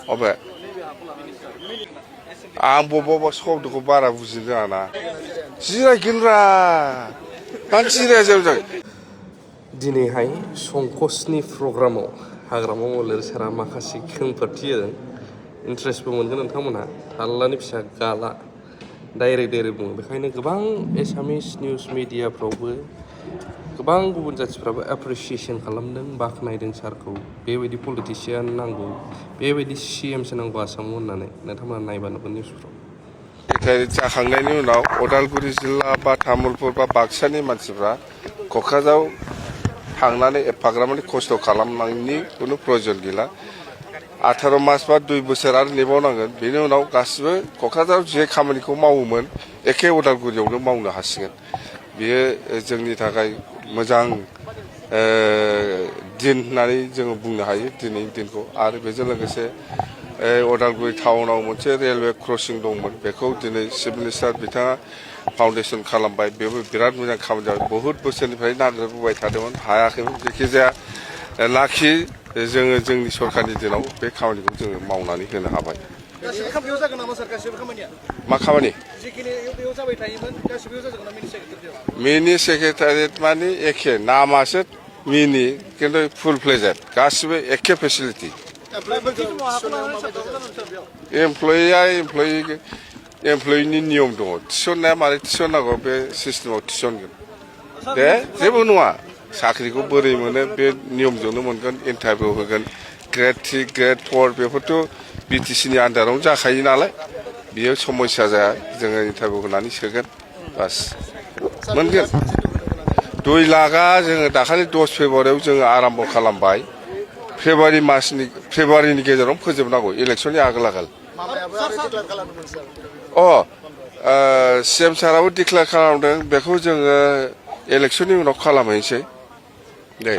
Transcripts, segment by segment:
अबे आं बबेबा शब्दखौ बारा बुजिनो रोङा जिरायगोनरा मानो जिराया जों दिनैहाय संकसनि प्रग्रामाव हाग्रामा मल्लिक सारा माखासे खेंफोरथि होदों इन्ट्रेस्टबो मोनगोन नोंथांमोनहा थाल्लानि फिसा गाला डाइरेक्ट बुङो बेखायनो गोबां एसामिस निउस मिडियाफ्रावबो गोबां गुबुन जाथिफ्राबो एप्रिसिएसन खालामदों बाख्नायदों सारखौ बेबायदि पलिटिशियान नांगौ बेबायदि सिएमसो नांगौ आसामाव होननानै नोंथांमोना नायबा नुगोन निउसफ्राव जाखांनायनि उनाव उदालगुरि जिल्ला बा तामुलपुर बा बाक्सानि मानसिफ्रा क'क्राझाराव थांनानै एफाग्राबमानि खस्थ' खालामनायनि खुनु प्रयजन गैला 18 मास बा 2 बोसोर आरो नेबावनांगोन बेनि उनाव गासिबो क'क्राझाराव जे खामानिखौ मावोमोन एखे उदालगुरियावनो मावनो हासिगोन बेयो जोंनि थाखाय मोजां दिन होननानै जोङो बुंनो हायो दिनैनि दिनखौ आरो बेजों लोगोसे उदालगुरि टाउनाव मोनसे रेलवे क्रसिं दंमोन बेखौ दिनै चिफ मिनिस्टार बिथाङा फाउन्डेसन खालामबाय बेबो बिराद मोजां खामानि जाबाय बहुद बोसोरनिफ्राय नागिरबोबाय थादोंमोन हायाखैमोन जायखिजाया लाखि जोङो जोंनि सरकारनि दिनाव बे खामानिखौ जोङो मावनानै होनो हाबाय मा खामानि मिनि सेक्रेटारियेट माने एखे नामासो मिनि खिन्थु फुल फ्लेजेड गासिबो एखे फेसिलिटि एमप्लयिनि नियम दङ थिसननाया मारै थिसननांगौ बे सिस्टेमाव थिसनगोन दे जेबो नङा साख्रिखौ बोरै मोनो बे नियमजोंनो मोनगोन इन्टारभिउ होगोन ग्रेड 3 ग्रेड 4 बेफोरथ' बिटिसिनि आन्दारावनो जाखायो नालाय बियो समस्या जाया जोङो इन्टारभिउ होनानै सोगोन बास मोनगोन 2 लाखआ जोङो दाखालि 10 फेब्रुवारियाव जोङो आराम्भ खालामबाय फेब्रुवारिनि गेजेराव फोजोबनांगौ इलेक्सननि आगोल सिएम साराबो डिक्लेयार खालामदों बेखौ जोङो इलेक्सननि उनाव खालामहैनोसै दे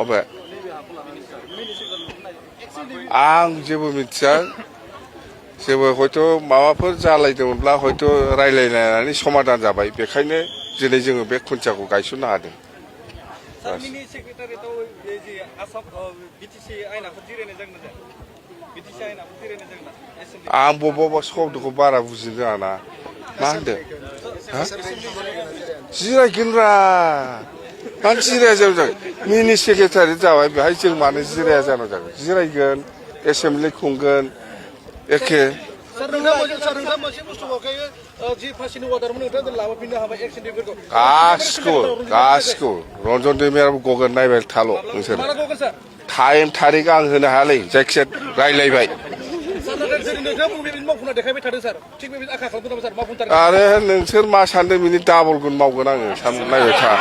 अबे आं जेबो मिथिया जेबो हयथ' माबाफोर जालायदोंमोनब्ला हयथ' रायलायनानै समाधान जाबाय बेखायनो दिनै जोङो बे खुन्थियाखौ गायसननो हादों आं बबेबा शब्दखौ बारा बुजिनो रोङा मा होनदों जिरायगोनरा मानो जिराया जों मिनि सेक्रेटारि जाबाय बेहाय जों मानो जिराया जानो जागोन जिरायगोन एसेमब्लि खुंगोन एखे गासिखौ रन्जन दैमारियाबो गगोन नायबाय थाल' नोंसोर टाइम थारिख आं होनो हायालै जायखिजाया रायलायबाय आरो नोंसोर मा सानदों बिनि डाबल गुन मावगोन आङो नायबाय था